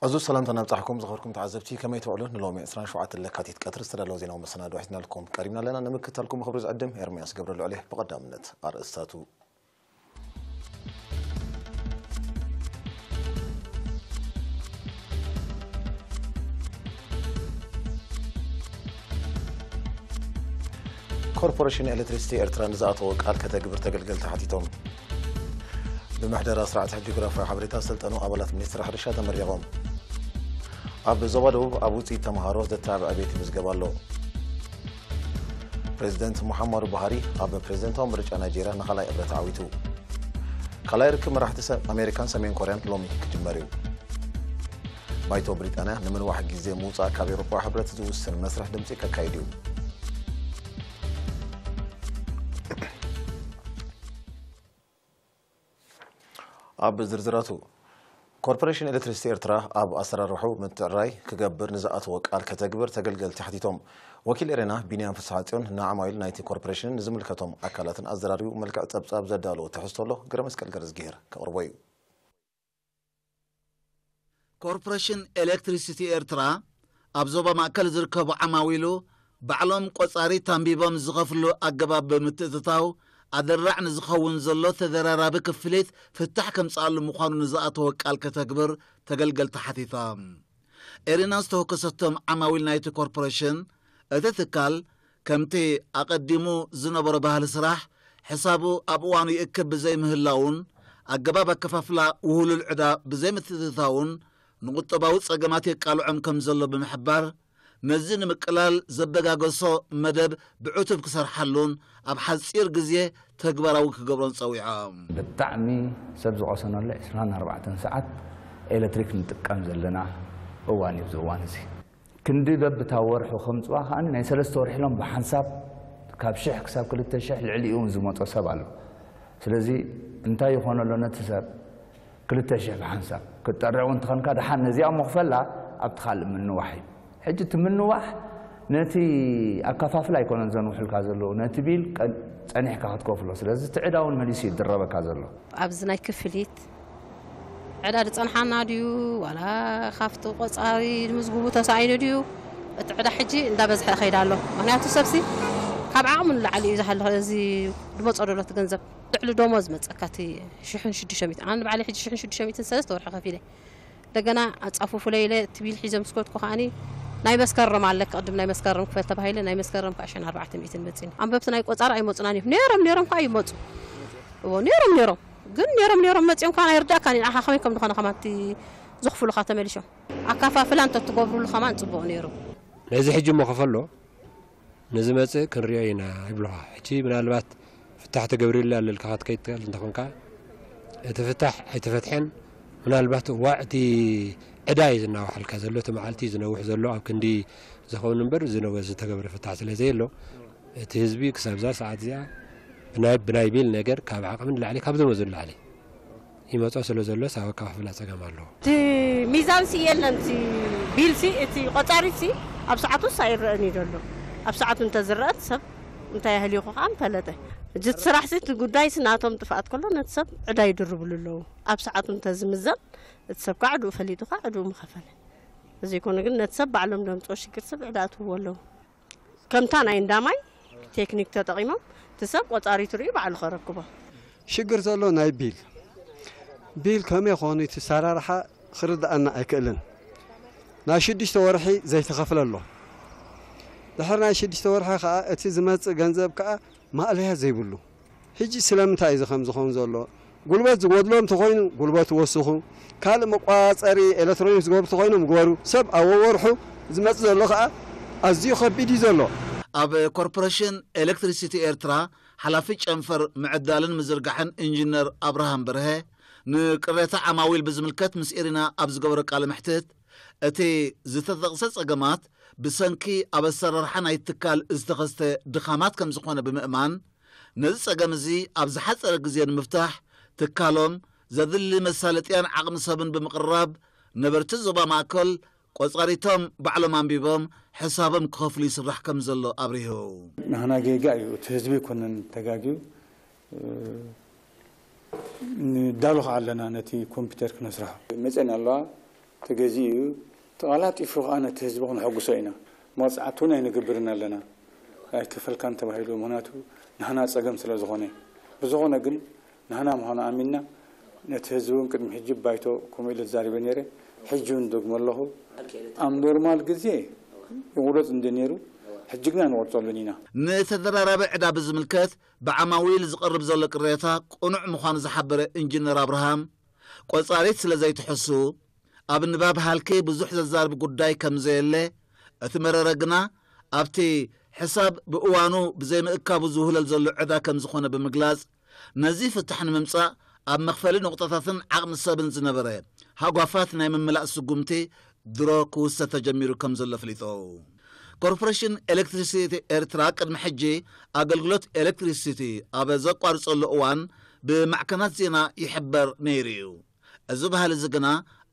እዚ ሰላምታ ናብጻሕኩም ዝኸበርኩም ተዓዘብቲ፣ ከመይ ትውዕሉ? ንሎሚ ዕስራን ሸውዓተን ለካቲት ቀትሪ ዝተዳለወ ዜናዊ መሰናዶ ሒዝናልኩም ቀሪብና ኣለና። ንምክትታልኩም ክብሪ ዝዕድም ኤርምያስ ገብረልዑል እየ። ብቐዳምነት ኣርእስታቱ። ኮርፖሬሽን ኤሌክትሪሲቲ ኤርትራ ንዝኣተዎ ቃል ከተግብር ተገልገልቲ ሓቲቶም። ብምሕደራ ስርዓት ሕጂ ግራፋዊ ሓበሬታ ዝሰልጠኑ ኣባላት ሚኒስትሪ ሕርሻ ተመሪቖም። ኣብ ዞባ ደቡብ ኣብ ውፅኢት ተምሃሮ ዘተባብዐ ቤት ይምዝገብ ኣሎ። ፕሬዚደንት ሙሓማዱ ቡሃሪ ኣብ ፕሬዚደንታዊ ምርጫ ናይጄርያ ንኻልኣይ እብረ ተዓዊቱ። ካልኣይ ርክብ መራሕቲ ሰ-፣ ኣሜሪካን ሰሜን ኮርያን ሎሚ ክጅመር እዩ። ባይቶ ብሪጣንያ ንምንዋሕ ግዜ ምውጻእ ካብ ኤውሮጳዊ ሕብረት ዝውስን መስርሕ ድምጺ ከካይድ እዩ። ኣብ ዝርዝራቱ፣ ኮርፖሬሽን ኤሌክትሪሲቲ ኤርትራ ኣብ ኣሰራርሑ ምትዕራይ ክገብር ንዝኣተዎ ቃል ከተግብር ተገልገልቲ ሓቲቶም። ወኪል ኤሬና ቢንያም ፍስሓጽዮን ንዓማዊል ናይቲ ኮርፖሬሽንን ንዝምልከቶም ኣካላትን ኣዘራሪቡ፣ መልክዕ ጸብጻብ ዘዳለዎ ትሕዝቶ ኣሎ። ገረመስቀል ገረዝጊሄር ከቕርቦ እዩ። ኮርፖሬሽን ኤሌክትሪሲቲ ኤርትራ ኣብ ዞባ ማእከል ዝርከቡ ዓማዊሉ ባዕሎም ቆጻሪት ኣንቢቦም ዝኸፍሉ ኣገባብ ብምትእትታው፣ ኣደራዕ ንዝኸውን ዘሎ ተደራራቢ ክፍሊት ፍታሕ ከምጽኣሉ ምዃኑ ንዝኣተወ ቃል ከተግብር ተገልገልቲ ሓቲታ። ኤሪና ዝተወከሰቶም ዓማዊል ናይቲ ኮርፖሬሽን፣ እቲ ትካል ከምቲ ኣቐዲሙ ዝነበሮ ባህሊ ስራሕ፣ ሕሳቡ ኣብ እዋኑ ይእክብ ብዘይምህላውን፣ ኣገባብ ኣከፋፍላ ውህሉል ዕዳ ብዘይምትእትታውን ንቁጠባዊ ጸገማት የቃልዖም ከም ዘሎ ብምሕባር፣ ነዚ ንምቅላል ዘበጋገሶ መደብ ብዕቱብ ክሰርሓሉን ኣብ ሓጺር ግዜ ተግባራዊ ክገብሮን ጸዊዖም። ብጣዕሚ ሰብ ዝቐሰነሉ ዕስራን ኣርባዕተን ሰዓት ኤሌክትሪክ ንጥቀም ዘለና እዋን እዩ፣ እዚ እዋን እዚ። ክንዲ በብታ ወርሑ ከምጽዋ ከኣ ናይ ሰለስተ ወርሒ ኢሎም ብሓንሳብ ካብ ሽሕ ክሳብ ክልተ ሽሕ ልዕሊኡ እውን ዝመጾ ሰብ ኣሎ። ስለዚ እንታይ ይኾነሎ ነቲ ሰብ? ክልተ ሽሕ ብሓንሳብ ክትጠርዕ እውን ትኸንካ፣ ደሓን ነዚኣ እሞ ክፈላ ኣብቲ ካልእ ምንዋሕ እዩ። ሕጂ እቲ ምንዋሕ ነቲ ኣከፋፍላ ኣይኮነን ዘንውሑልካ ዘለዉ፣ ነቲ ቢል ቀ-፣ ጸኒሕካ ክትከፍሎ። ስለዚ እቲ ዕዳ እውን መሊሱ ይድረበካ ዘሎ። ኣብዚ ናይ ክፍሊት ዕዳ ዝጸንሓና ድዩ ዋላ ካብቲ ቆጻሪ ዝምዝግቡ ተሳኢኑ ድዩ? እቲ ዕዳ ሕጂ እንዳበዝሐ ይኸይድ ኣሎ። ምኽንያቱ ሰብሲ ካብ ዓቕሙ ንላዕሊ እዩ ዝሃለ፣ እዚ ዝመጾ ዘሎ እቲ ገንዘብ። ልዕሊ ደሞዝ መጸካ እቲ ሽሕን ሽዱሽተ ሚእትን። ኣነ ንባዕለይ ሕጂ ሽሕን ሽዱሽተ ሚእትን ሰለስተ ወርሒ ከፊለ። እንደገና ኣጻፉፉለይ ኢለ እቲ ቢል ሒዘ ምስ ከድኩ ከኣኒ ናይ መስከረም ኣለካ፣ ቅድም ናይ መስከረም ክፈል ተባሂለ፣ ናይ መስከረም ከዓ ሽሕን ኣርባዕተ ሚእትን መጺኒ። ኣንበብቲ ናይ ቆጻሪ ኣይመጹናን እዮም። ነይሮም፣ ነይሮም ከዓ ይመጹ። እዎ፣ ነይሮም፣ ነይሮም። ግን ነይሮም፣ ነይሮም መጺኦም ከዓ ኣይርዳእካን እዩ። ንዓኻ ከመይ ከም ዝኾነ ከማን እቲ ዘኽፍሉኻ ተመሊሾም። ኣካፋፍላ እንተትገብሩሉ ከማን ጽቡቕ ነይሩ። ነዚ ሕጂ እሞ ከፈሎ ንዝመጽእ ክንሪኦ ኢና ይብሉኻ። ሕጂ ምናልባት ፍታሕ ተገብርሉ ኣለልካ ክትከይድ ትኽእል እንተኾንካ፣ እቲ ፍታሕ ኣይተፈትሐን። ምናልባት እዋ እቲ ዕዳ እዩ ዝናዋሓልካ ዘሎ፣ እቲ መዓልቲ እዩ ዝነውሕ ዘሎ፣ ኣብ ክንዲ ዝኸውን እምበር ዝነወ-፣ ዝተገብረ ፍታሕ ስለ ዘየሎ፣ እቲ ህዝቢ ክሳብ እዛ ሰዓት እዚኣ ብናይ፣ ብናይ ቢል ነገር ካብ ዓቕሚ ንላዕሊ፣ ካብ ዝመዙ ንላዕሊ ይመጾ ስለ ዘሎ፣ ሳብ ኣከፋፍላ ጸገም ኣለዎ። እቲ ሚዛንሲ የለን፣ እቲ ቢልሲ፣ እቲ ቆጻሪትሲ ኣብ ሰዓቱስ ኣይረአን እዩ ዘሎ። ኣብ ሰዓቱ እንተዝረአ እቲ ሰብ እንታይ ያህል ይኹ ከኣ ምፈለጠ። ሕጂ እቲ ስራሕሲ፣ እቲ ጉዳይሲ ናቶም ጥፍኣት ከሎ ነቲ ሰብ ዕዳ ይድርብሉ ኣለዉ። ኣብ ሰዓቱ እንተዝምዘን እቲ ሰብ ከዓ ዕድኡ ፈሊጡ ከዓ ዕድኡ ምኸፈለ። እዚ ይኮነ ግን ነቲ ሰብ ባዕሎም ዘምጽኦ ሽግር ሰብ ዕዳ ኣትውዎ ኣለዉ። ከምታ ናይ እንዳማይ ቴክኒክ ተጠቒሞም እቲ ሰብ ቆጻሪቱ ርእዩ ባዕሉ ከረክቦ። ሽግር ዘሎ ናይ ቢል። ቢል ከመይ ኾኑ እቲ ኣሰራርሓ ክርድኣና ኣይክእልን። ናይ ሽዱሽተ ወርሒ ዘይተኸፍለ ኣሎ። ድሕሪ ናይ ሽዱሽተ ወርሒ ከኣ እቲ ዝመጽእ ገንዘብ ከኣ ማእለያ ዘይብሉ። ሕጂ ስለምንታይ እዩ እዚ ከም ዝኸውን ዘሎ? ጉልበት ዝጎድሎ እንተኾይኑ ጉልበት ወስኹ፣ ካልእ መቋጸሪ ኤሌክትሮኒክስ ዝገብሩ እንተኾይኖም ግበሩ። ሰብ ኣብ ወርሑ ዝመጽእ ዘሎ ከኣ ኣዝዩ ከቢድ እዩ ዘሎ። ኣብ ኮርፖሬሽን ኤሌክትሪሲቲ ኤርትራ ሓላፊ ጨንፈር ምዕዳልን ምዝርጋሕን ኢንጂነር ኣብርሃም በርሀ፣ ንቅሬታ ዓማዊል ብዝምልከት ምስ ኤሪና ኣብ ዝገበሮ ቃለ መሕትት፣ እቲ ዝተጠቕሰ ጸገማት ብሰንኪ ኣብ ኣሰራርሓ ናይ ትካል ዝተኸስተ ድኻማት ከም ዝኾነ ብምእማን፣ ነዚ ጸገም እዚ ኣብ ዝሓጸረ ግዜ ንምፍታሕ፣ ትካሎም ዘድሊ መሳለጥያን ዓቕሚ ሰብን ብምቕራብ፣ ነበርቲ ዞባ ማእከል ቆጻሪቶም ባዕሎም ኣንቢቦም ሕሳቦም ክኸፍሉ ይስራሕ ከም ዘሎ ኣብሪሁ። ናህና ጌጋ እዩ፣ እቲ ህዝቢ ኣይኮነን ተጋግዩ። ንዳሎ ከዓ ኣለና ነቲ ኮምፒውተር ክነስርሖ። መፅአን ኣለዋ። ተገዚኡ እዩ። ተቐላጢፉ ከኣ ነቲ ህዝቢ ክንሕጉሶ ኢና። መቕጻዕቲ እውን ኣይንገብርን ኣለና። ኣይከፈልካን ተባሂሉ፣ ምኽንያቱ ናህና ጸገም ስለ ዝኾነ። ብዝኾነ ግን ናህና ምዃኑ ኣሚንና፣ ነቲ ህዝቢ እውን ቅድሚ ሕጂ ባይቶ ከምኡ ኢለ ተዛሪበ ነይረ። ሕጂ እውን ደግሞ ኣለኹ። ኣብ ኖርማል ግዜ ይቑረጽ እንደ ነይሩ፣ ሕጂ ግና ንቆርጸሉን ኢና። ንተደራራቢ ዕዳ ብዝምልከት ብዓማዊል ዝቐርብ ዘሎ ቅሬታ ቅኑዕ ምዃኑ ዝሓበረ ኢንጂነር ኣብርሃም፣ ቆጻሪት ስለ ዘይትሕሱ፣ ኣብ ንባብ ሃልኪ ብዙሕ ዘዛርብ ጉዳይ ከም ዘየለ፣ እቲ መረረ ግና ኣብቲ ሕሳብ ብእዋኑ ብዘይምእካቡ ዝውህለል ዘሎ ዕዳ ከም ዝኾነ ብምግላጽ፣ ነዚ ፍታሕ ንምምጻእ ኣብ መኽፈሊ ነቑጣታትን ዓቕሚ ሰብን ዝነበረ ሃጓፋት ናይ ምምላእ ስጉምቲ ድሮ ክውሰድ ተጀሚሩ ከም ዘሎ ኣፍሊጡ። ኮርፖሬሽን ኤሌክትሪሲቲ ኤርትራ ቅድሚ ሕጂ ኣገልግሎት ኤሌክትሪሲቲ ኣብ ዘቋርጸሉ እዋን ብማዕከናት ዜና ይሕበር ነይሩ እዩ። እዚ ባህሊ እዚ ግና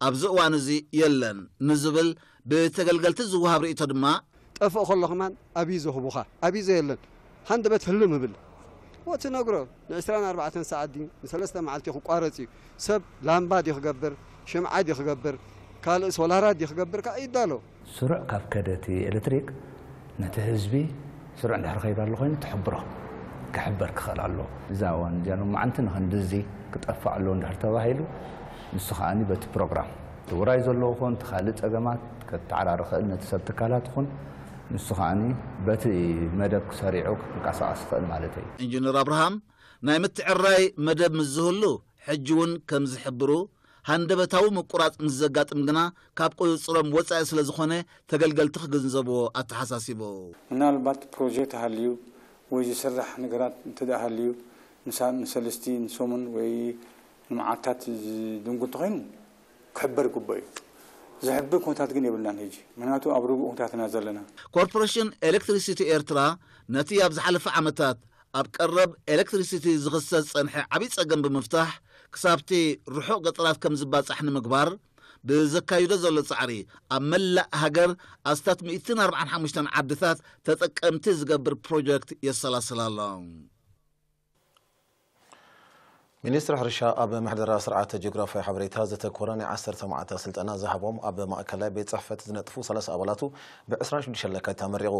ኣብዚ እዋን እዚ የለን ንዝብል ብተገልገልቲ ዝወሃብ ርእይቶ ድማ፣ ጠፍእ ከሎ ከማን ኣብይ ዘህቡኻ ኣብይ ዘየለን ሃንደበት ህልም እብል። ወትነግሮ ን24 ሰዓት ድዩ ንሰለስተ መዓልቲ ክቋረጽ እዩ። ሰብ ላምባ ድዩ ክገብር፣ ሽምዓ ድዩ ክገብር፣ ካልእ ሶላራት ድዩ ክገብር ከኣ ይዳሎ። ስሩዕ ካብ ከደ እቲ ኤሌክትሪክ ነቲ ህዝቢ ስሩዕ እንድሕር ከይዱ ኣሎ ኮይኑ ትሕብሮ ክሕበር ክኽእል ኣለዎ። እዛ እዋን እዚኣ ሎማዓንቲ ንኽንድዚ ክጠፍእ ኣለዎ እንድሕር ተባሂሉ ንሱ ከኣ በቲ ፕሮግራም እቲ ውራይ ዘለዎ ኮን እቲ ካልእ ጸገማት ከተዓራሪ ክእል ነቲ ሰብ ትካላት ይኹን ንሱ ከኣ በቲ መደብ ክሰሪዑ ክንቀሳቐስ ይኽእል ማለት እዩ። ኢንጂነር ኣብርሃም ናይ ምትዕራይ መደብ ምስ ዝህሉ ሕጂ እውን ከም ዝሕብሩ፣ ሃንደበታዊ ምቁራጽ ምስ ዘጋጥም ግና ካብ ቁጽጽሮም ወጻኢ ስለ ዝኾነ ተገልገልቲ ክግንዘብዎ ኣተሓሳሲቡ። ምናልባት ፕሮጀክት ሃልዩ ወይ ዝስራሕ ነገራት እንተ ደኣ ሃልዩ ንሳ-፣ ንሰልስቲ ንሰሙን ወይ ንመዓልታት ዝድንጉ እንተኾይኑ ክሕበር ይግበኦ እዩ። ዝሕብር ኩነታት ግን የብልናን ሕጂ። ምኽንያቱ ኣብ ርጉእ ኩነታት ኢና ዘለና። ኮርፖሬሽን ኤሌክትሪሲቲ ኤርትራ ነቲ ኣብ ዝሓለፈ ዓመታት ኣብ ቀረብ ኤሌክትሪሲቲ ዝኽሰት ዝጸንሐ ዓብዪ ጸገም ብምፍታሕ ክሳብቲ ርሑቕ ገጠራት ከም ዝባጻሕ ንምግባር ብዘካይዶ ዘሎ ጻዕሪ ኣብ መላእ ሃገር ኣስታት ሚእትን ኣርባዓን ሓሙሽተን ዓድታት ተጠቀምቲ ዝገብር ፕሮጀክት የሰላስል ኣሎ። ሚኒስትሪ ሕርሻ ኣብ ምሕደራ ስርዓተ ጂኦግራፍያዊ ሓበሬታ ዘተኮረ ናይ ዓሰርተ መዓልታት ስልጠና ዝሃቦም ኣብ ማእከላይ ቤት ጽሕፈት ዝነጥፉ ሰላሳ ኣባላቱ ብ ዕስራን ሽዱሽተን ለካቲት ኣመሪቑ።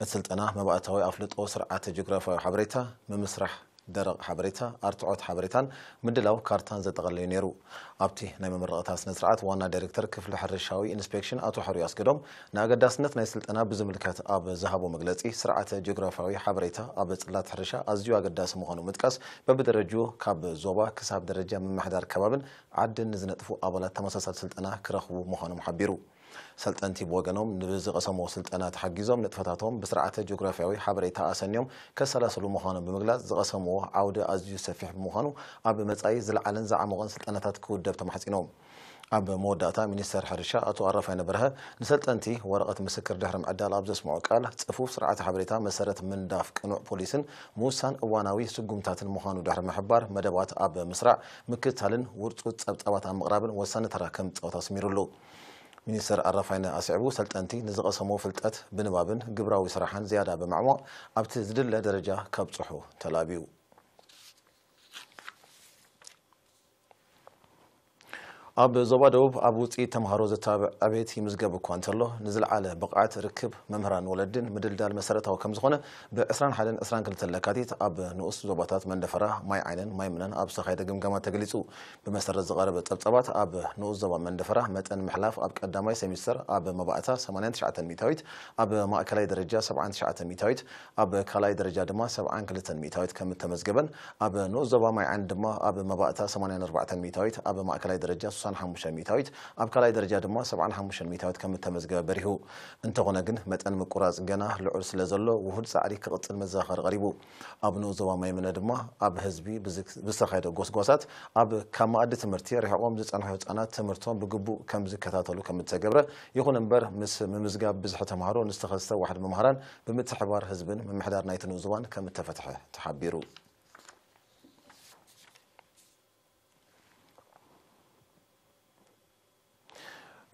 እቲ ስልጠና መባእታዊ ኣፍልጦ ስርዓተ ጂኦግራፍያዊ ሓበሬታ፣ ምምስራሕ ደረቕ ሓበሬታ፣ ኣርትዖት ሓበሬታን ምድላው ካርታን ዘጠቓለለ እዩ ነይሩ። ኣብቲ ናይ መመረቕታ ስነ ስርዓት ዋና ዳይሬክተር ክፍሊ ሕርሻዊ ኢንስፔክሽን ኣቶ ሕሩይ ኣስገዶም ንኣገዳስነት ናይ ስልጠና ብዝምልከት ኣብ ዝሃቦ መግለጺ፣ ስርዓተ ጂኦግራፍያዊ ሓበሬታ ኣብ ጽላት ሕርሻ ኣዝዩ ኣገዳሲ ምዃኑ ምጥቃስ፣ በብደረጅኡ ካብ ዞባ ክሳብ ደረጃ ምምሕዳር ከባብን ዓድን ንዝነጥፉ ኣባላት ተመሳሳሊ ስልጠና ክረኽቡ ምዃኖም ሓቢሩ። ሰልጠንቲ ብወገኖም ንብዝቐሰምዎ ስልጠና ተሓጊዞም ንጥፈታቶም ብስርዓተ ጂኦግራፍያዊ ሓበሬታ ኣሰንዮም ከሰላስሉ ምዃኖም ብምግላጽ፣ ዝቐሰምዎ ዓውዲ ኣዝዩ ሰፊሕ ብምዃኑ ኣብ መጻኢ ዝለዓለን ዝዓሞቐን ስልጠናታት ክውደብ ተማሕጺኖም። ኣብ መወዳእታ ሚኒስተር ሕርሻ ኣቶ ኣረፋይነ በርሀ ንሰልጠንቲ ወረቐት ምስክር ድሕሪ ምዕዳል ኣብ ዘስምዖ ቃል፣ ጽፉፍ ስርዓተ ሓበሬታ መሰረት ምንዳፍ ቅኑዕ ፖሊስን ምውሳን እዋናዊ ስጉምታትን ምዃኑ ድሕሪ ምሕባር፣ መደባት ኣብ ምስራዕ፣ ምክትታልን ውርጹጽ ጸብጻባት ኣብ ምቕራብን ወሳኒ ተራ ከም ዝጻወት ኣስሚሩሉ። ሚኒስተር ኣረፋይነ ኣስዒቡ፣ ሰልጠንቲ ንዝቐሰምዎ ፍልጠት ብንባብን ግብራዊ ስራሕን ዝያዳ ብምዕሟቕ ኣብቲ ዝድለ ደረጃ ከብጽሑ ተላብዩ። ኣብ ዞባ ደቡብ ኣብ ውፅኢት ተምሃሮ ዘተባብዕ ዕቤት ይምዝገብ እኳ እንተሎ፣ ንዝለዓለ ብቕዓት ርክብ መምህራን ወለድን ምድልዳል መሰረታዊ ከም ዝኾነ ብ ዕስራን ሓደን ዕስራን ክልተን ለካቲት ኣብ ንኡስ ዞባታት መንደፈራ፣ ማይ ዓይንን ማይ ምነን ኣብ ዝተኻየደ ግምገማ ተገሊፁ። ብመሰረት ዝቐረበ ፀብፃባት፣ ኣብ ንኡስ ዞባ መንደፈራ መጠን ምሕላፍ ኣብ ቀዳማይ ሴሚስተር ኣብ መባእታ ሰማንያን ትሽዓተን ሚእታዊት፣ ኣብ ማእከላይ ደረጃ ሰብዓን ትሽዓተን ሚእታዊት፣ ኣብ ካልኣይ ደረጃ ድማ ሰብዓን ክልተን ሚእታዊት ከም እተመዝገበን፣ ኣብ ንኡስ ዞባ ማይ ዓይኒ ድማ ኣብ መባእታ ሰማንያን ኣርባዕተን ሚእታዊት፣ ኣብ ማእከላይ ደረጃ ስሳን ሓሙሽተን ሚእታዊት፣ ኣብ ካልኣይ ደረጃ ድማ ሰብዓን ሓሙሽተን ሚእታዊት ከም እተመዝገበ በሪሁ። እንተኾነ ግን፣ መጠን ምቁራጽ ገና ልዑል ስለ ዘሎ፣ ውሁድ ጻዕሪ ክቕጽል መዘኻኸሪ ቀሪቡ። ኣብ ንኡስ ዞባ ማይ ምነ ድማ፣ ኣብ ህዝቢ ብዝ-፣ ብዝተኻየደ ጎስጓሳት፣ ኣብ ካብ መኣዲ ትምህርቲ ርሒቖም ዝጸንሑ ህጻናት ትምህርቶም ብግቡእ ከም ዝከታተሉ ከም እተገብረ፣ ይኹን እምበር፣ ምስ ምምዝጋብ ብዝሒ ተምሃሮ ንዝተኸስተ ዋሕዲ መምሃራን ብምትሕብባር ህዝብን ምምሕዳር ናይቲ ንኡስ ዞባን ከም እተፈትሐ ተሓቢሩ።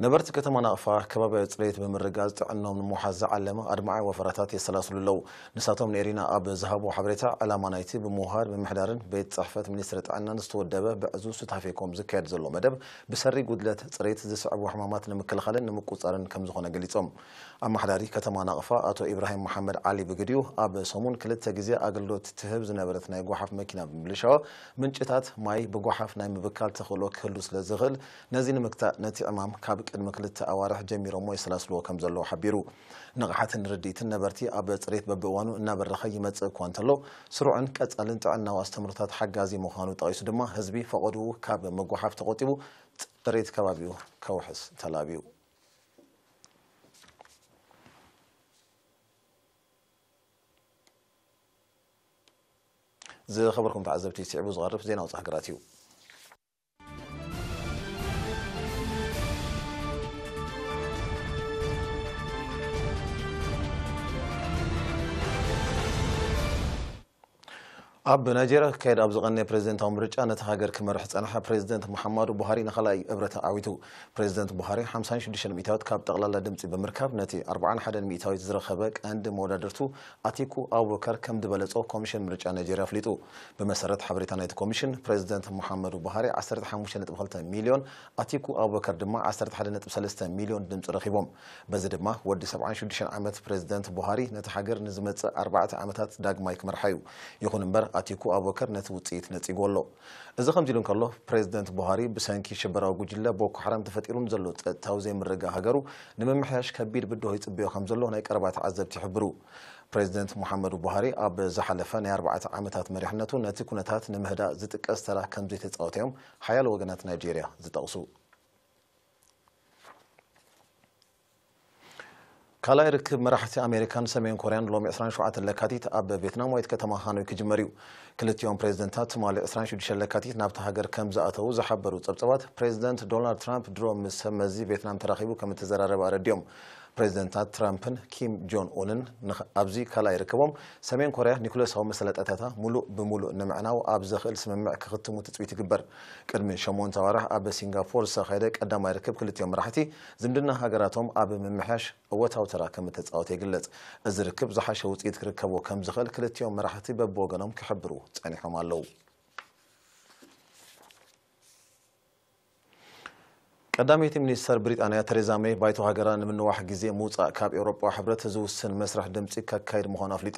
ነበርቲ ከተማ ናቕፋ ከባብያዊ ጽሬት ብምርጋጽ ጥዕናኦም ንምውሓስ ዝዓለመ ኣድማዒ ወፈራታት የሰላስሉ ኣለዉ። ንሳቶም ንኤሪና ኣብ ዝሃብዎ ሓበሬታ፣ ዕላማ ናይቲ ብምውሃድ ምምሕዳርን ቤት ጽሕፈት ሚኒስትሪ ጥዕናን ዝተወደበ ብዕዙዝ ሱታፌ ኮም ዝካየድ ዘሎ መደብ ብሰሪ ጉድለት ጽሬት ዝስዕቡ ሕማማት ንምክልኻልን ንምቁጻርን ከም ዝኾነ ገሊጾም። ኣመሓዳሪ ከተማ ናቕፋ ኣቶ ኢብራሂም መሓመድ ዓሊ ብግዲኡ፣ ኣብ ሰሙን ክልተ ግዜ ኣገልግሎት ትህብ ዝነበረት ናይ ጓሓፍ መኪና ብምብልሻዋ ምንጭታት ማይ ብጓሓፍ ናይ ምብካል ተኽእሎ ክህሉ ስለ ዝኽእል፣ ነዚ ንምግታእ ነቲ ዕማም ካብ ቅድሚ ክልተ ኣዋርሕ ጀሚሮሞ የሰላስልዎ ከም ዘለዉ ሓቢሩ። ንቕሓትን ርድኢትን ነበርቲ ኣብ ጽሬት በብእዋኑ እናበረኸ ይመጽእ እኳ እንተሎ፣ ስሩዕን ቀጻልን ጥዕናዊ ኣስተምህሮታት ሓጋዚ ምዃኑ ጠቒሱ ድማ፣ ህዝቢ ፈቐድኡ ካብ መጓሓፍ ተቖጢቡ ጽሬት ከባቢኡ ከውሕስ ተላብዩ። ዝኸበርኩም ተዓዘብቲ፣ ስዒቡ ዝቐርብ ዜና ወጻኢ ሃገራት እዩ። ኣብ ናይጄርያ ክካየድ ኣብ ዝቐነየ ፕሬዝደንታዊ ምርጫ ነቲ ሃገር ክመርሕ ዝጸንሐ ፕሬዝደንት ሙሓማዱ ቡሃሪ ንኻልኣይ እብረት ዓዊቱ። ፕሬዝደንት ቡሃሪ ሓምሳን ሽዱሽተን ሚእታዊት ካብ ጠቕላላ ድምጺ ብምርካብ፣ ነቲ ኣርብዓን ሓደን ሚእታዊት ዝረኸበ ቀንዲ መወዳድርቱ ኣቲኩ ኣቡበከር ከም ዝበለጾ ኮሚሽን ምርጫ ናይጄርያ ኣፍሊጡ። ብመሰረት ሓበሬታ ናይቲ ኮሚሽን፣ ፕሬዝደንት ሙሓመዱ ቡሃሪ ዓሰርተ ሓሙሽተ ነጥቢ ክልተ ሚልዮን፣ ኣቲኩ ኣቡበከር ድማ ዓሰርተ ሓደ ነጥቢ ሰለስተ ሚልዮን ድምጺ ረኺቦም። በዚ ድማ ወዲ ሰብዓን ሽዱሽተን ዓመት ፕሬዝደንት ቡሃሪ ነቲ ሃገር ንዝመጽእ ኣርባዕተ ዓመታት ዳግማይ ክመርሓ እዩ። ይኹን እምበር፣ ኣቲኩ ኣቡበከር ነቲ ውጽኢት ነጺግዎ ኣሎ። እዚ ከምዚ ኢሉ እንከሎ፣ ፕሬዝደንት ቡሃሪ ብሰንኪ ሽበራዊ ጉጅለ ቦኮ ሓራም ተፈጢሩ ንዘሎ ጸጥታዊ ዘይምርግጋእ ሃገሩ ንምምሕያሽ ከቢድ ብድሆ ይጽበዮ ከም ዘሎ ናይ ቀረባ ተዓዘብቲ ይሕብሩ። ፕሬዝደንት ሙሓመዱ ቡሃሪ ኣብ ዝሓለፈ ናይ ኣርባዕተ ዓመታት መሪሕነቱ ነቲ ኩነታት ንምህዳእ ዝጥቀስ ተራ ከም ዘይተጻወተ እዮም ሓያሎ ወገናት ናይጄርያ ዝጠቕሱ። ካልኣይ ርክብ መራሕቲ ኣሜሪካን ሰሜን ኮርያን ሎሚ ዕስራን ሸውዓተን ለካቲት ኣብ ቬትናማዊት ከተማ ሃኖይ ክጅመር እዩ። ክልቲኦም ፕሬዝደንታት ትማሊ ዕስራን ሽዱሽተን ለካቲት ናብታ ሃገር ከም ዝኣተዉ ዝሓበሩ ጸብጸባት፣ ፕሬዝደንት ዶናልድ ትራምፕ ድሮ ምስ ሰብ መዚ ቬትናም ተራኺቡ ከም እተዘራረበ ኣረዲኦም። ፕሬዝደንታት ትራምፕን ኪም ጆን ኡንን ንኽ-፣ ኣብዚ ካልኣይ ርክቦም፣ ሰሜን ኮርያ ኒኩለሳዊ መሰለጠታታ ሙሉእ ብሙሉእ ንምዕናው ኣብ ዘኽእል ስምምዕ ክኽትሙ ትጽቢት ይግበር። ቅድሚ ሸሞንተ ኣዋርሕ ኣብ ሲንጋፖር ዝተኻየደ ቀዳማይ ርክብ ክልቲኦም መራሕቲ፣ ዝምድና ሃገራቶም ኣብ ምምሕያሽ እወታዊ ተራ ከም እተጻወተ ይግለጽ። እዚ ርክብ ዝሓሸ ውጽኢት ክርከቦ ከም ዝኽእል ክልቲኦም መራሕቲ በብወገኖም ክሕብሩ ጸኒሖም ኣለዉ። ቀዳመይቲ ሚኒስተር ብሪጣንያ ተሬዛ ሜይ፣ ባይቶ ሃገራ ንምንዋሕ ግዜ ምውጻእ ካብ ኤውሮጳዊ ሕብረት ዝውስን መስርሕ ድምጺ ከካይድ ምዃኑ ኣፍሊጣ።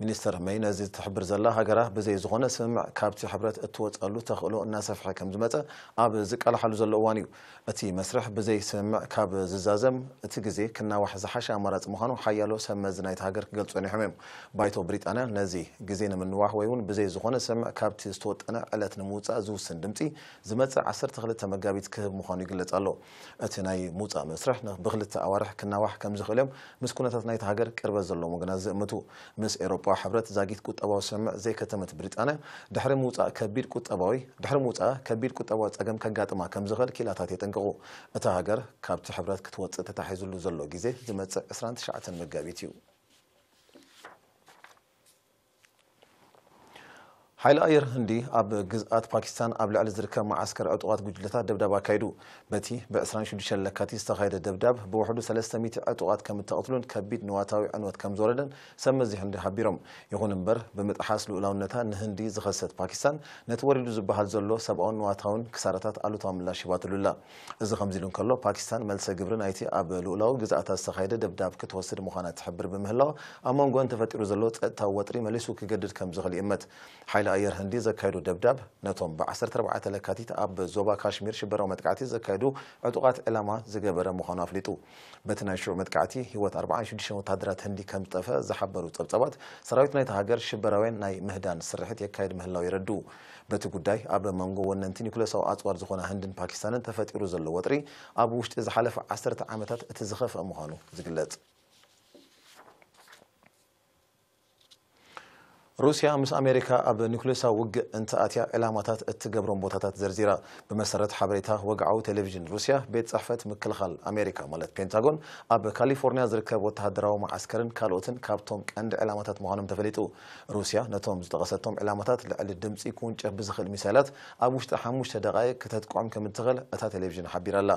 ሚኒስተር ሜይ ነዚ ትሕብር ዘላ፣ ሃገራ ብዘይ ዝኾነ ስምምዕ ካብቲ ሕብረት እትወጸሉ ተኽእሎ እናሰፍሐ ከም ዝመጸ ኣብ ዝቃልሓሉ ዘሎ እዋን እዩ። እቲ መስርሕ ብዘይ ስምምዕ ካብ ዝዛዘም፣ እቲ ግዜ ክናዋሕ ዝሓሸ ኣማራጺ ምዃኑ ሓያሎ ሰብ መዚ ናይቲ ሃገር ክገልጹ ጸኒሖም እዮም። ባይቶ ብሪጣንያ ነዚ ግዜ ንምንዋሕ ወይ እውን ብዘይ ዝኾነ ስምምዕ ካብቲ ዝተወጠነ ዕለት ንምውጻእ ዝውስን ድምጺ ዝመጽእ ዓሰርተ ክልተ መጋቢት ክህብ ምዃኑ ይግለጽ ኣሎ። እቲ ናይ ምውጻእ መስርሕ ን-፣ ብክልተ ኣዋርሕ ክናዋሕ ከም ዝኽእል እዮም ምስ ኩነታት ናይቲ ሃገር ቅርበት ዘለዎም ወገናት ዝእምቱ። ምስ ኤውሮጳዊ ሕብረት ዛጊት ቁጠባዊ ስምምዕ ዘይከተመት ብሪጣንያ፣ ድሕሪ ምውጻእ ከቢድ ቁጠባዊ፣ ድሕሪ ምውጻእ ከቢድ ቁጠባዊ ጸገም ከጋጥማ ከም ዝኽእል ኪላታት የጠንቅቑ። እታ ሃገር ካብቲ ሕብረት ክትወጽእ ተታሒዙሉ ዘሎ ግዜ ዝመጽእ ዕስራን ትሽዓተን መጋቢት እዩ። ሓይሊ ኣየር ህንዲ ኣብ ግዝኣት ፓኪስታን ኣብ ልዕሊ ዝርከብ መዓስከር ዕጡቓት ጉጅለታት ደብዳብ ኣካይዱ። በቲ ብ ዕስራን ሽዱሽተን ለካቲት ዝተኻየደ ደብዳብ፣ ብውሕዱ ሰለስተ ሚእቲ ዕጡቓት ከም እተቐትሉን ከቢድ ንዋታዊ ዕንወት ከም ዝወረደን ሰብ መዚ ህንዲ ሓቢሮም። ይኹን እምበር፣ ብምጥሓስ ልኡላውነታ ንህንዲ ዝኸሰት ፓኪስታን፣ ነቲ ወሪዱ ዝበሃል ዘሎ ሰብኣውን ንዋታውን ክሳራታት ኣሉታዊ ምላሽ ሂባትሉ ኣላ። እዚ ከምዚ ኢሉ እንከሎ፣ ፓኪስታን መልሰ ግብሪ ናይቲ ኣብ ልኡላዊ ግዝኣታ ዝተኻየደ ደብዳብ ክትወስድ ምዃና ትሕብር ብምህላዋ፣ ኣብ መንጎን ተፈጢሩ ዘሎ ጸጥታዊ ወጥሪ መሊሱ ክገድድ ከም ዝኽእል ይእመት። ሓይሊ ኣየር ህንዲ ዘካየዶ ደብዳብ፣ ነቶም ብ ዓሰርተ ኣርባዕተ ለካቲት ኣብ ዞባ ካሽሚር ሽበራዊ መጥቃዕቲ ዘካየዱ ዕጡቓት ዕላማ ዝገበረ ምዃኑ ኣፍሊጡ። በቲ ናይ ሽዑ መጥቃዕቲ፣ ህይወት ኣርባዓን ሽዱሽተን ወተሃደራት ህንዲ ከም ዝጠፍአ ዝሓበሩ ጸብጻባት፣ ሰራዊት ናይቲ ሃገር ሽበራውያን ናይ ምህዳን ስርሒት የካይድ ምህላው የረድኡ። በቲ ጉዳይ፣ ኣብ መንጎ ወነንቲ ኒኩለሳዊ ኣጽዋር ዝኾና ህንድን ፓኪስታንን ተፈጢሩ ዘሎ ወጥሪ፣ ኣብ ውሽጢ ዝሓለፈ ዓሰርተ ዓመታት እቲ ዝኸፍአ ምዃኑ ዝግለጽ። ሩስያ ምስ ኣሜሪካ ኣብ ኒኩሌሳዊ ውግእ እንተኣትያ ዕላማታት እትገብሮም ቦታታት ዘርዚራ። ብመሰረት ሓበሬታ ወግዓዊ ቴሌቪዥን ሩስያ፣ ቤት ጽሕፈት ምክልኻል ኣሜሪካ ማለት ፔንታጎን ኣብ ካሊፎርኒያ ዝርከብ ወተሃደራዊ መዓስከርን ካልኦትን ካብቶም ቀንዲ ዕላማታት ምዃኖም ተፈሊጡ። ሩስያ ነቶም ዝጠቐሰቶም ዕላማታት ልዕሊ ድምጺ ክውንጨፍ ብዝኽእል ሚሳይላት ኣብ ውሽጢ ሓሙሽተ ደቓይቕ ክተጥቅዖም ከም እትኽእል እታ ቴሌቪዥን ሓቢራ'ላ።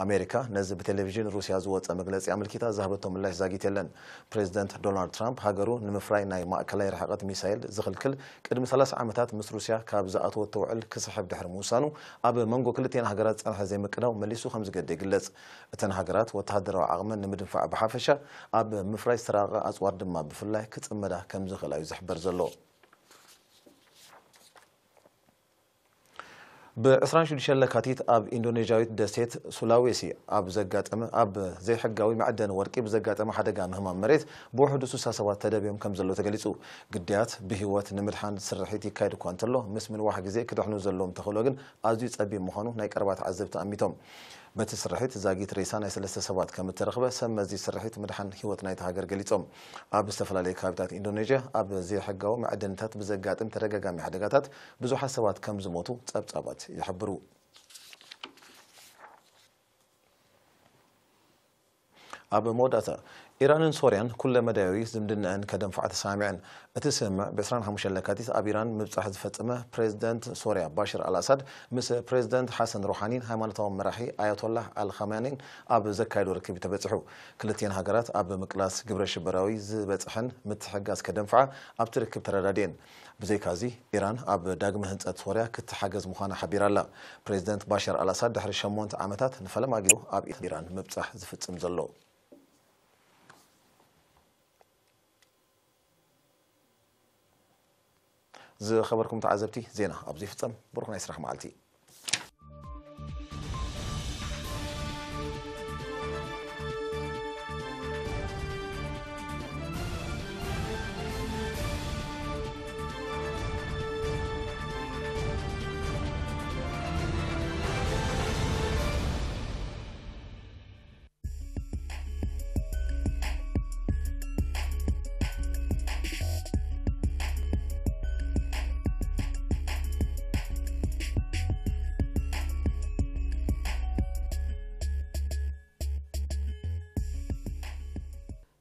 ኣሜሪካ ነዚ ብቴሌቪዥን ሩስያ ዝወጸ መግለጺ ኣመልኪታ ዝሃበቶ ምላሽ ዛጊት የለን። ፕሬዚደንት ዶናልድ ትራምፕ ሃገሩ ንምፍራይ ናይ ማእከላይ ርሕቐት ሚሳይል ዝኽልክል ቅድሚ ሰላሳ ዓመታት ምስ ሩስያ ካብ ዝኣተወቶ ውዕል ክስሕብ ድሕሪ ምውሳኑ፣ ኣብ መንጎ ክልቲኤን ሃገራት ዝጸንሐ ዘይምቅዳው መሊሱ ከም ዝገደ ይግለጽ። እተን ሃገራት ወተሃደራዊ ዓቕመን ንምድንፋዕ ብሓፈሻ፣ ኣብ ምፍራይ ዝተራቐቐ ኣጽዋር ድማ ብፍላይ ክጽመዳ ከም ዝኽእላ እዩ ዝሕበር ዘሎ። ብ ዕስራን ሽዱሽተን ለካቲት ኣብ ኢንዶኔዥያዊት ደሴት ሱላዌሲ ኣብ ዘጋጠመ፣ ኣብ ዘይሕጋዊ መዕደኒ ወርቂ ብዘጋጠመ ሓደጋ ምህማም መሬት ብውሕዱ ስሳ ሰባት ተደብዮም ከም ዘለዉ ተገሊጹ። ግዳያት ብህይወት ንምድሓን ስርሒት ይካየድ እኳ እንተሎ፣ ምስ ምንዋሕ ግዜ ክድሕኑ ዘለዎም ተኽእሎ ግን ኣዝዩ ጸቢብ ምዃኑ ናይ ቀረባ ተዓዘብቲ ኣሚቶም። በቲ ስርሒት ዛጊት ሬሳ ናይ ሰለስተ ሰባት ከም እተረኽበ ሰብ መዚ ስርሒት ምድሓን ህይወት ናይቲ ሃገር ገሊጾም። ኣብ ዝተፈላለዩ ከባቢታት ኢንዶኔዥያ ኣብ ዘይሕጋዊ መዕደኒታት ብዘጋጥም ተደጋጋሚ ሓደጋታት ብዙሓት ሰባት ከም ዝሞቱ ጸብጻባት ይሕብሩ። ኣብ መወዳእታ፣ ኢራንን ሶርያን ኩለ መዳያዊ ዝምድናኣን ከደንፍዓ ተሰማሚዐን። እቲ ስምምዕ ብ ዕስራን ሓሙሽተን ለካቲት ኣብ ኢራን ምብጻሕ ዝፈጸመ ፕሬዚደንት ሶርያ ባሽር ኣልኣሳድ ምስ ፕሬዚደንት ሓሰን ሩሓኒን ሃይማኖታዊ መራሒ ኣያቶላህ ኣልኻማኒን ኣብ ዘካየዶ ርክብ እዩ ተበጺሑ። ክልቲኤን ሃገራት ኣብ ምቅላስ ግብረ ሽበራዊ ዝበጽሐን ምትሕግጋዝ ከደንፍዓ ኣብቲ ርክብ ተረዳዲኤን። ብዘይካዚ፣ ኢራን ኣብ ዳግመ ህንጸት ሶርያ ክትሓገዝ ምዃና ሓቢራ ኣላ። ፕሬዚደንት ባሻር ኣልኣሳድ ድሕሪ ሸሞንተ ዓመታት ንፈለማ ግዜ ኣብ ኢራን ምብጻሕ ዝፍጽም ዘሎ። ዝኸበርኩም ተዓዘብቲ፣ ዜና ኣብዚ ይፍጸም። ብሩኽ ናይ ስራሕ መዓልቲ።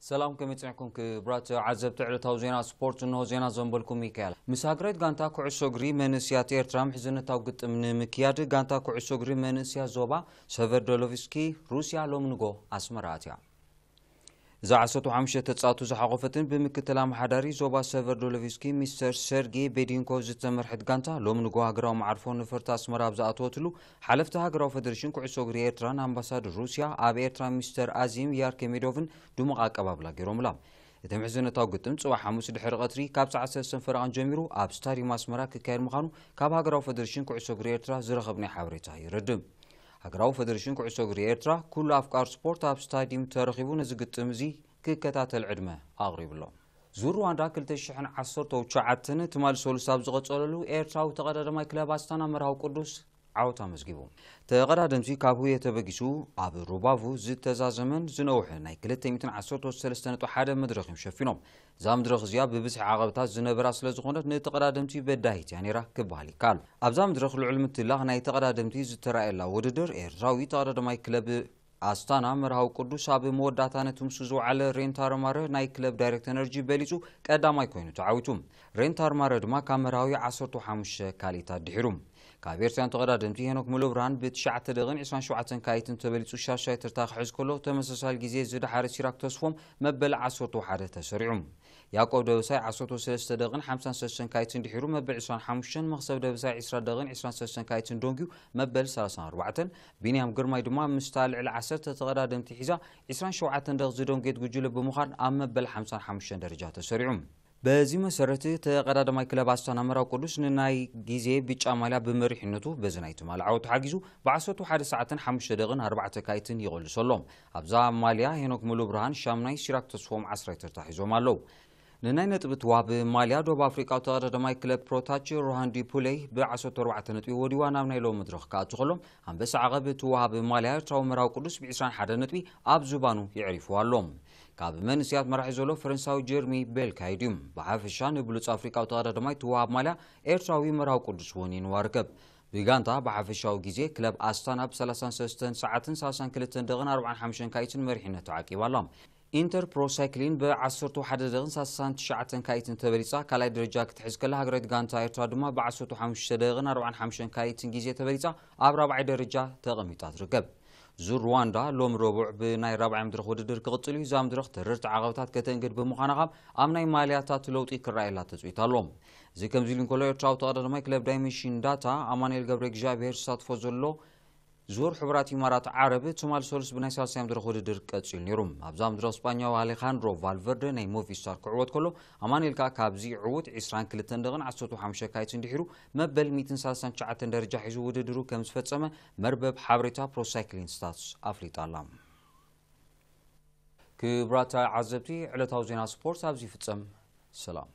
ሰላም፣ ከመይ ጸኒሕኩም ክቡራት ተዓዘብቲ ዕለታዊ ዜና ስፖርት? እንሆ ዜና ዘንበልኩም ሚካኤል። ምስ ሃገራዊት ጋንታ ኩዕሶ እግሪ መንእስያት ኤርትራ ምሕዝነታዊ ግጥም ንምክያድ ጋንታ ኩዕሶ እግሪ መንእስያት ዞባ ሰቨርዶሎቭስኪ ሩስያ ሎሚ ንጎ ኣስመራ ኣትያ። እዛ ዓሰርተ ሓሙሽተ ተጻወቱ ዝሓቖፈትን ብምክትል ኣመሓዳሪ ዞባ ሰቨርዶሎቭስኪ ሚስተር ሰርጌ ቤዲንኮ ዝተመርሐት ጋንታ ሎሚ ንጎ ሃገራዊ መዓርፎ ነፈርቲ ኣስመራ ኣብ ዝኣተወትሉ ሓለፍቲ ሃገራዊ ፈደሬሽን ኩዕሶ እግሪ ኤርትራን ኣምባሳደር ሩስያ ኣብ ኤርትራ ሚስተር ኣዚም ያርኬሜዶቭን ድሙቕ ኣቀባብላ ገይሮምላ። እቲ ምሕዝነታዊ ግጥም ጽባሕ ሓሙስ ድሕሪ ቀትሪ ካብ ሰዓት ሰለስተ ፈረቓን ጀሚሩ ኣብ ስታድዩም ኣስመራ ክካየድ ምዃኑ ካብ ሃገራዊ ፈደሬሽን ኩዕሶ እግሪ ኤርትራ ዝረኸብናዮ ሓበሬታ የረድእ። ሃገራዊ ፈደሬሽን ኩዕሶ እግሪ ኤርትራ ኩሉ ኣፍቃር ስፖርት ኣብ ስታድዩም ተረኺቡ ነዚ ግጥም እዚ ክከታተል ዕድመ ኣቕሪቡ ኣሎ። ዙር ሩዋንዳ ክልተ ሽሕን ዓሰርተን ትሽዓተን ትማሊ ሰሉስ ኣብ ዝቐጸለሉ ኤርትራዊ ተቐዳዳማይ ክለብ ኣስታና መርሃዊ ቅዱስ ዓወት ኣመዝጊቡ። ተቐዳደምቲ ካብ ሁየ ተበጊሱ ኣብ ሩባቩ ዝተዛዘመን ዝነውሐ ናይ ክልተ ሚእትን ዓሰርተ ሰለስተን ነጥቢ ሓደ መድረኽ እዮም ሸፊኖም። እዛ መድረኽ እዚኣ ብብዝሒ ዓቐብታት ዝነበራ ስለ ዝኾነት ንተቐዳደምቲ በዳሂት እያ ነይራ ክበሃል ይከኣል። ኣብዛ መድረኽ ልዑል ምትላኽ ናይ ተቐዳደምቲ ዝተራእየላ ውድድር ኤርትራዊ ተቐዳዳማይ ክለብ ኣስታና መርሃዊ ቅዱስ ኣብ መወዳእታ ነቲ ምስኡ ዝወዓለ ሬንታር ማረ ናይ ክለብ ዳይሬክት ኤነርጂ በሊጹ ቀዳማይ ኮይኑ ተዓዊቱ። ሬንታር ማረ ድማ ካብ መርሃዊ ዓሰርተ ሓሙሽተ ካልኢታት ድሒሩ። ካብ ኤርትራውያን ተቐዳደምቲ ሄኖክ ሙሉብርሃን ብትሽዓተ ደቂቕን ዕስራን ሸውዓተን ካልኢትን ተበሊጹ ሻሻይ ተርታ ክሕዝ ከሎ፣ ተመሳሳሊ ግዜ ዝደሓረ ሲራክ ተስፎም መበል ዓሰርተ ሓደ ተሰሪዑ። ያዕቆብ ደበሳይ ዓሰርተ ሰለስተ ደቂቕን ሓምሳን ሰለስተን ካልኢትን ድሒሩ መበል ዕስራን ሓሙሽተን፣ መኽሰብ ደበሳይ ዕስራ ደቂቕን ዕስራን ሰለስተን ካልኢትን ዶንጊዩ መበል ሰላሳን ኣርባዕተን፣ ቢንያም ግርማይ ድማ ምስታ ልዕሊ ዓሰርተ ተቐዳደምቲ ሒዛ ዕስራን ሸውዓተን ደቂቕ ዝደንጎየት ጉጅለ ብምዃን ኣብ መበል ሓምሳን ሓሙሽተን ደረጃ ተሰሪዑ። በዚ መሰረት ተቐዳዳማይ ክለብ ኣስታና መርሃዊ ቅዱስ ንናይ ግዜ ብጫ ማልያ ብመሪሕነቱ በዚ ናይ ትማሊ ዓወት ተሓጊዙ ብ ዓሰርተ ሓደ ሰዓትን ሓሙሽተ ደቂቕን ኣርባዕተ ካልኢትን ይቕልሶ ኣሎ። ኣብዛ ማልያ ሄኖክ ሙሉብርሃን ሻምናይ፣ ሲራክ ተስፎም ዓስራይ ተርታ ሒዞም ኣለዉ። ንናይ ነጥቢ ትዋብ ማልያ ደቡብ ኣፍሪቃዊ ተቐዳዳማይ ክለብ ፕሮታች ሮሃንዲ ፑለይ ብ ዓሰርተ ኣርባዕተ ነጥቢ ወዲዋ ናብ ናይ ሎሚ መድረኽ ክኣቱ ከሎ፣ ኣንበሳ ዓቐብ ትወሃብ ማልያ ኤርትራዊ መርሃዊ ቅዱስ ብ ዕስራን ሓደን ነጥቢ ኣብ ዝባኑ የዕሪፍዋ ኣሎ። ካብ መንእሰያት መራሒ ዘሎ ፈረንሳዊ ጀርሚ ቤልካይድ እዩ። ብሓፈሻ ንብሉጽ ኣፍሪቃዊ ተቐዳዳማይ ትወሃብ ማልያ ኤርትራዊ መርሃዊ ቅዱስ ወኒንዋ ርከብ። ብጋንታ ብሓፈሻዊ ግዜ ክለብ ኣስታና ብ ሰላሳን ሰለስተን ሰዓትን ሰላሳን ክልተን ደቕን ኣርባዓን ሓሙሽተን ካይትን መሪሕነት ተዓቂባ ኣላ። ኢንተር ፕሮ ሳይክሊን ብ ዓሰርተ ሓደ ደቕን ሰላሳን ትሽዓተን ካይትን ተበሊጻ ካልኣይ ደረጃ ክትሕዝ ከላ፣ ሃገራዊት ጋንታ ኤርትራ ድማ ብ ዓሰርተ ሓሙሽተ ደቕን ኣርባዓን ሓሙሽተን ካይትን ግዜ ተበሊጻ ኣብ ራብዓይ ደረጃ ተቐሚጣ ትርከብ። ዙር ሩዋንዳ ሎም ረቡዕ ብናይ ራብዓይ መድረኽ ውድድር ክቕጽል እዩ። እዛ መድረኽ ተረርቲ ዓቐብታት ከተንግድ ብምዃና ካብ ኣብ ናይ ማልያታት ለውጢ ክረኣየላ ተጽዊት ኣሎ። እዚ ከምዚ ኢሉ እንከሎ፣ ኤርትራዊ ተቐዳዳማይ ክለብ ዳይመንሽን ዳታ ኣማኑኤል ገብረ እግዚኣብሔር ዝሳትፎ ዘሎ ዙር ሕቡራት ኢማራት ዓረብ ትማል ሰሉስ ብናይ ሳልሳይ መድረኽ ውድድር ቀጺሉ ነይሩ። ኣብዛ መድረኽ ስጳኛዊ ኣሌኻንድሮ ቫልቨርደ ናይ ሞቪስታር ክዕወት ከሎ፣ ኣማኑኤል ከኣ ካብዚ ዕዉት ዒስራን ክልተን ደቕን ዓሰርተ ሓሙሽተ ካይትን ድሒሩ መበል ሚእትን ሰላሳን ትሽዓተን ደረጃ ሒዙ ውድድሩ ከም ዝፈጸመ መርበብ ሓበሬታ ፕሮሳይክሊን ስታትስ ኣፍሊጣ ኣላ። ክቡራት ዓዘብቲ፣ ዕለታዊ ዜና ስፖርት ኣብዚ ይፍጸም። ሰላም።